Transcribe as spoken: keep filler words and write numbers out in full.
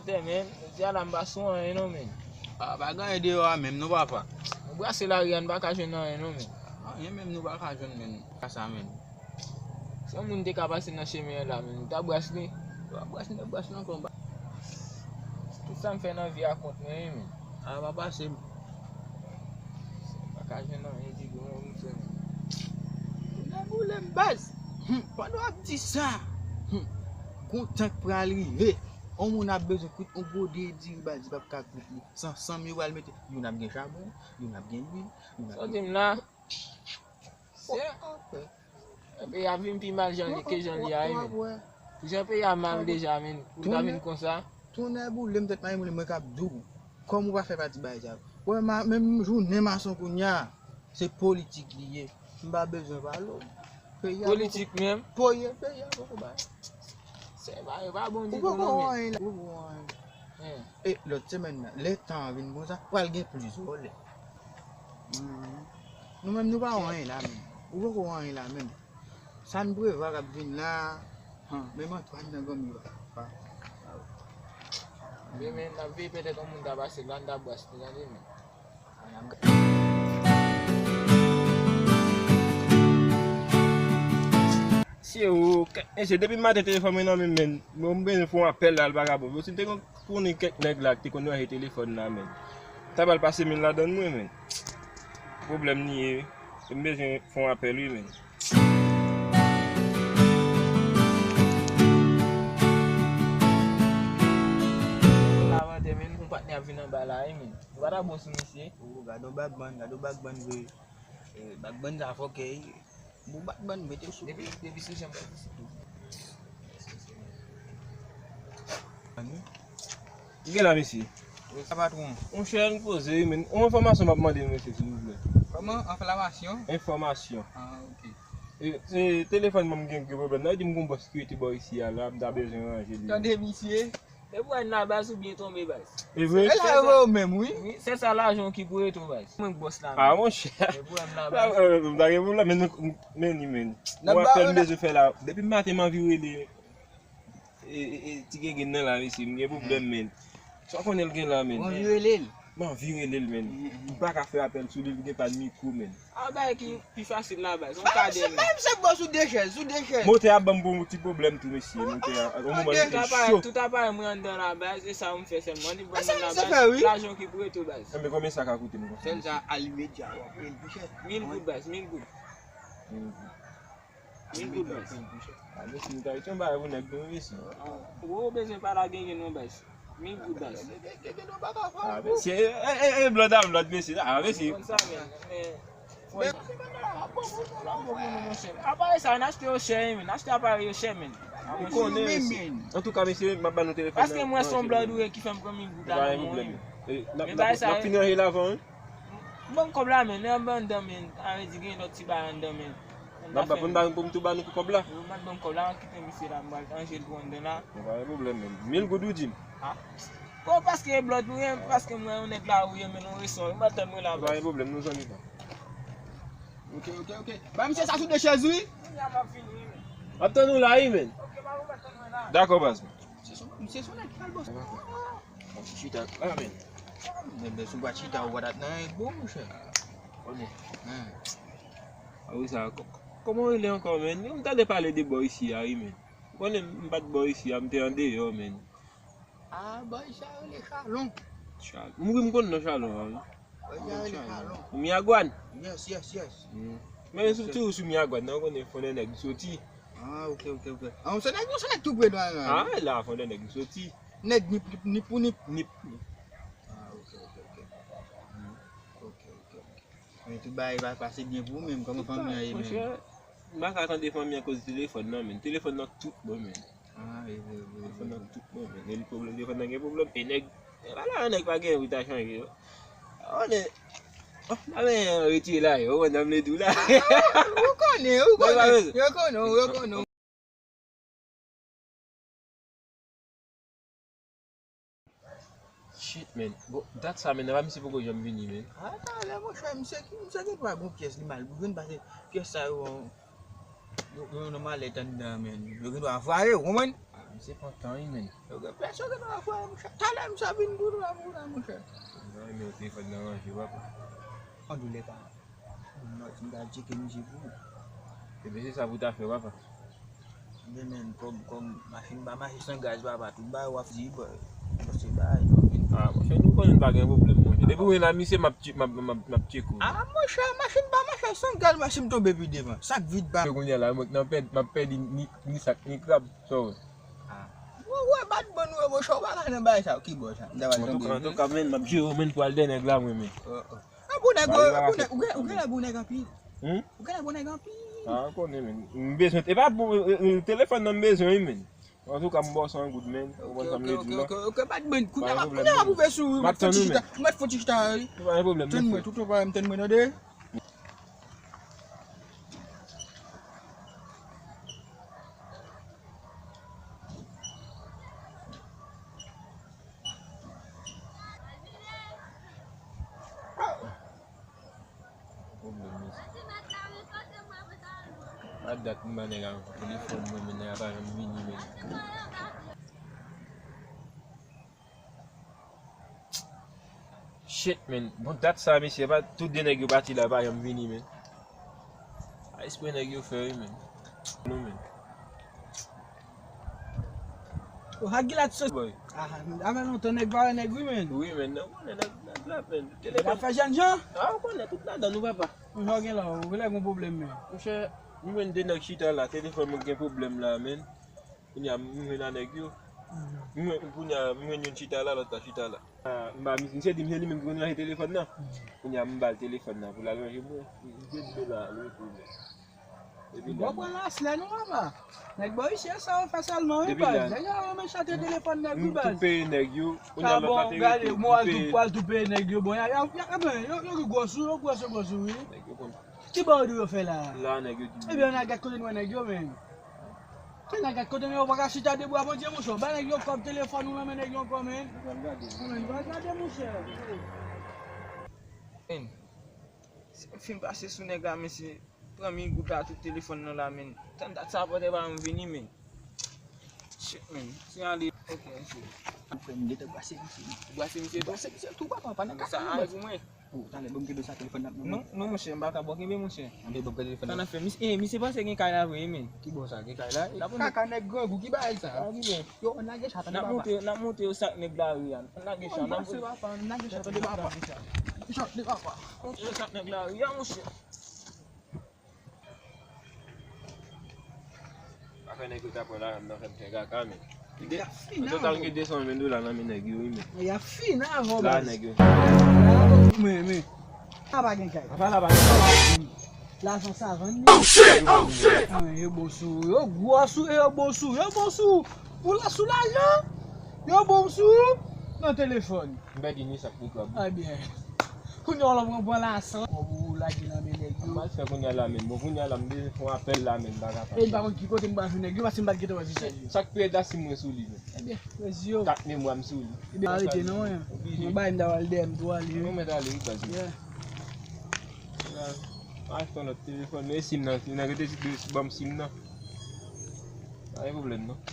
Tè, men, jodi a la m pa sou anyen non, men. Ah, pa gen anyen deyò a menm non, papa. Nou brase lari a, n pa ka jwenn anyen non, men. Anyen menm nou pa ka jwenn, men. Pa sa, men. Si yon moun te ka pase nan chemen an la, men, nou ta bras li. Yo ap bras li, yo ap bras li ankò anba. Tout sa m fè nan vi a kont mwen, wi, men. Ah, pa pase m. Pa ka jwenn anyen ditou non, monchè, men. Tonnè boule m, baz. Hmm, pandan w ap di sa, hmm, gon tan k pral rive. On moun ap bezwen kwit on gwo de diri, baz, li p ap ka kwit li. San, san mil yo pral mete, youn ap gen chabon, youn ap gen lwil, youn ap... Sa w di m la? Se... Peyi a vin pi mal jan li, ke jan li ye a, wi, men. Jan peyi a mal deja, men, pou l ta vin konsa. Tonnè boule m, tèt mayi boule m, mwen k ap di w. Kòm ou pa fè pati bagay sa yo. Wè, ma, menm jounen mason kounye a, se politik li ye. M pa bezwen pale w. Peyi a poko... Politik menm? Poye, peyi a poko bay. Se pa, yo pa bon ditou non, men. Ou poko wè anyen la. Ou poko wè anyen. E lòt semèn nan, lè tan an vin konsa, pral gen plis vòlè. Mhm. Nou menm, nou pa wè anyen la menm. Ou poko wè anyen la menm. Sa n prevwa k ap vin la, han, menm Antwàn nan granmi pa. Demen, n ap veye petèt yon moun ta pase la, n ta bras li, tande, men. Se ou, mesye, depi maten telefòn mwen nan men m, men, mwen, m bezwen fè yon apèl la, l pa ka bon. Si m te konn konnen kèk nèg la ki te konn ranje telefòn la, men, ta pral pase men ladann mwen, men. Pwoblèm li ye, wi. M bezwen fè yon apèl, wi, men. Lavante, men, yon patnè ap vin anba la, wi, men. Ou pa ta bon sou misye. Oh, gade yon bagman, gade yon bagman vre. Eh, bagman sa fòkè, wi. Bon, bagman, mete sou. Depi, depi sou janm pa sou tou. Ani? Ki gen la, mesye? Wi, sa patwon. Monchè, ann poze, wi, men. Yon enfòmasyon m ap mande nou, mesye, silvouplè. Kòman? Enflamasyon? Enfòmasyon. Ah, ok. E, e, telefòn mwen m gen, gen pwoblèm. Nan di m gon bòs ki rete bò isi a la, m ta bezwen ranje li. Tande, misye. Depi w wè n la, baz, ou byen tonbe, baz. E vre? E la yo menm, wi. Wi, se sa lajan ki pou rete w, baz. Mwen k bòs la, ah, men. Monchè. Depi w wè m la, baz. M ta gen pwoblèm, men, men, men, men. Yon apèl m bezwen fè la. Depi maten m anvi rele. E, e, e, ti gengen nan la, mesye, m gen pwoblèm, men. Sa w konnen l gen la, men. Ou anvi rele l? M anvi rele l, men. M pa ka fè apèl sou li, li gen pa n mikwo, men. A, bagay ki pi fasil la, baz. Yon kadè, men. Bay misye bò sou de chèz, sou de chèz. Motè a ban m bon ti pwoblèm tou, mesye. Motè a, yon moman li te cho. Tout aparèy mwen anndan la, baz, e sa m fè sèlman. Li ban m la, baz. Lajan ki pou rete, baz. Enben, konbyen sa ka koute m konsa? Sèl sa, alimedya, w ap peye l pi chè. Mil goud, baz, mil goud. Mil goud. Mil goud, baz. A, mesye, nou ta rete yon bagay pou nèg nou, mesye. Ou bezwen pa lage gen non, baz. Mil goud, baz. A, mesye, e, e, e, blòd a blòd, mesye. A, mesye. Konn sa, men, men, fò... Apa sa, n achte yo chè, men. N achte aparèy yo chè, men. Ou konnen, mesye. Antouka, mesye, m ap ba nou telefòn nan. Paske mwen se yon blòd ou ye ki fè m pran mil goud la nan men w. E, n ap, n ap, n ap fini ranje l avan, wi. Ban m kòb la, men. Lè m anndan, men. Sa vle di gen lòt ti bagay anndan, men. N ap ba pou n ba, pou m tou ba nou pou kòb la. Yo, ban m kòb la, kite misye la, m pral ranje l pou anndan la. Pa gen pwoblèm, men. Mil goud ou di m? A. Bon, paske blòd ou ye, paske mwen yon nèg lari ou ye, men nou resò. Ou pa tann mwen la, baz. Pa gen pwoblèm, nou zanmi pa. Ok, ok, ok. Ba misye sa sou de chèz, wi. Kounye a m ap vini, wi, men. M ap tann ou la, wi, men. Ok, ba ou pa tann mwen la. Dakò, baz. Se son, se son nèg ki al bòs. Bon, ti chita la, men. Men, men, si w pa chita, ou pa t ap nan yon bon, monchè. Konnen. Hen. A wi, sa, kò-, kòman w rele ankò, men? M tande pale de bò isi a, wi, men. Ou konnen m pa t bò isi a, m te andeyò, men. A, bò isi a rele Chalon. Chalon. M, wi, m konn non Chalon an, wi. Bò isi a rele Chalon. Ou Miragwàn? Yes, yes, yes. Hmm. Men sou, tou sou Miragwàn nan, ou konnen fon de nèg m soti. A, ok, ok, ok. A, se nèg, se nèg tou pre nan, nan. A, la, fon de nèg m soti. Nèg nip, nip, nip pou nip. Nip pou nip. A, ok, ok, ok. Hmm. Ok, ok, ok. Men tout bagay pa pase byen pou ou menm, kòman fanmi an ye menm? Monchè, m pa ka tande fanmi an koz telefòn nan, men. Telefòn nan tout bon, men. A, e vre, vre, vre. Telefòn nan tout bon, men. Gen pwoblèm, telefòn nan gen pwoblèm. E nèg, e pa la, nèg pa gen, wi, ta chanje, yo. Konnen. Oh, la, men, retire la, yo, ou konn sa m vle di w la. Ou konnen, ou konnen. Yo konnen, yo konnen. Shit, man. Bon, dat sa, man, apa misye poko janm vini, man? A, talè, monchè, misye ki, misye gen dwa gon pyès li mal boule, paske pyès sa yo, yo, yo nan malèt anndan, man. Yo gen dwa vwaye, ou konprann? Se pantan wi, men. Yo gen pèsonn ki pa fè, monchè. Talè misye ap vin tou la pou la, monchè. Nan, men telefòn nan ranje, papa. An doulè pa. Mwen, m ta tcheke misye pou ou. Ebyen, se sa pou ta fè, papa. Men, men, kòm, kòm machin pa mache san gaz, papa, tout bagay w ap di, bò, se bagay, non, men. Ah, monchè, nou konnen n pa gen pwoblèm, monchè. Depi w vin la, misye, m ap tche-, m ap, m ap, m ap tcheke w. Ah, monchè, machin pa mache san gaz, machin tonbe pi devan. Sak vit pa. Kounye a la, mwen, nan pèd, m ap pèdi ni, ni sak, ni krab, sa w wè. Ah. Ou wè, bat bann ou, monchè, ou pa ka nan bagay sa, ki bò sa? M ta pral tonbe. Antouka, antouka, men, m ap jere w, men, pou al dèyè nèg la, mwen, men. Oh, oh. Ah, bon nèg, ou gen, ou gen la bon nèg anpil. Hmm? Ou gen la bon nèg anpil. Ah, ou konnen, men. M bezwen, e pa bon, e, e, telefòn nan m bezwen, wi, men. Antouka, m ba w san goud, men. Ou konn sa m vle di w la. Ok, ok, ok, ok, pa t mwen. Kounye a, kounye a, m ap ouvè sou ou, m ap fè ti chita, m ap fè ti chita, wi. Pa gen pwoblèm, mèsi. Tann mwen, tout ou pa, tann mwen, tande. Pwoblèm, mesye. A dat m ba nèg la telefòn mwen, men nèg la pa janm vini, men. Shit, men. Bon, dat sa, mesye, pa, tout de nèg yo pati la, pa janm vini, men. A espre nèg yo fè, wi, men. Non, men. O, Hagila ti sòs. Boy. Ah, avè lontan nèg pa wè nèg, wi, men. Wi, men, non, konnen nèg, nèg la, men. Telefòn. L ap fè jèn jan? Ah, ou konnen tout ladan nou, papa. Ou jan gen la, ou genlè gon pwoblèm, men. Monchè, mwen de nèg chita la, telefòn mwen gen pwoblèm la, men. Kounye a, m jwenn a nèg yo. M jwenn, kounye a, m jwenn youn chita la, lòt la chita la. Ah, m ba misye, misye di m se li menm ki konn ranje telefòn nan. Kounye a, m ba l telefòn nan pou l al ranje mwen. Misye di la, li tou, men. Epi bon, pran las lè nou, papa. Nèg bò isi, sa yo fè sèlman, wi, baz. Nèg yo renmen chante telefòn nèg, wi, baz. M tou peye nèg yo. Kounye a, lòt la te rete, m tou peye. Bon, gade, mwen al tou pral tou peye nèg yo. Bon, y a, y a, y a, yo, yo, yo gwòs, yo gwòs, yo gwòs, wi. Nèg yo konn. Ki bò yo fè la? La, nèg yo di. Ebyen, ann al gad kote n wè nèg yo, men. Ann al gad kote nèg yo pa ka chita debou a Bondye, monchè. Ba nèg yo kòb telefòn ou nan men nèg yo ankò, men. Ou pral gade. Ou menm, pral gade, monchè. Men, si m fin pase sou nèg la, men se pran mil goud la, tout telefòn nan la, men. Tann dat sa, pòtè pa m vini, men. Shit, man. Si ale. Ok, ok. Frè m gentan brase misye. Brase misye tou? Brase misye tou, papa, pa nan kaka non, baz. Sa pou mwen. Oh, talè, ban m kenbe sa telefòn nan. Non, non, monchè, m pa ka bò kenbe, monchè. Anben, ban m kenbe telefòn nan. Sa n ap fè? Misye, eh, misye panse gen kay la vre, men. Ki bò sa, gen kay la? Kaka nèg grangou, ki bagay sa? Sa ki bò? Yo, ann lage chat, tande papa. N ap monte, n ap monte yo sak nèg lari a. Ann lage chat, n ap monte. Papa, ann lage chat, tande papa. Chat, tande papa. Monte yo sak nèg lari a, monchè. Afè nèg yo ta pran lajan m nan fè m fè kaka, men. Nèg la fin avè w. An total gen de san ven dola nan men nèg yo, wi, men. Nèg la fin avè w, baz. La, nèg yo. Men, men. La pa gen kay. Apa la pa gen kay? Lajan sa vann li. Oh, shit! Oh, shit! Ah, men, yo bon sou ou. Yo gwòs ou, yo bon sou ou. Yo bon sou ou. Pou la sou lajan, yo bon sou ou. Nan telefòn. M pèdi ni sak ni krab. Ebyen. Kounye a w ap pran lasan. Kòb ou lage nan men nèg yo. M pral fè kounye a la menm. Bon, kounye a la, m bezwen fè yon apèl la menm, m pa kapab. E m pa konn ki kote m pral jwenn nèg yo, paske m pa t gentan wè vizaj yo. Sa k pi rèd la, sim mwen sou li menm. Ebyen, rezi yo. Kat memwa m sou li. Ebyen, arete non, wi. Oblije. Mwen bay m ta pral dèyè m tou ale, wi. Mwen mèt ale, wi, baz. Yeah. M al fè yon lòt telefòn, men sim nan, sim nan rete, ban m sim nan. Pa gen pwoblèm, non.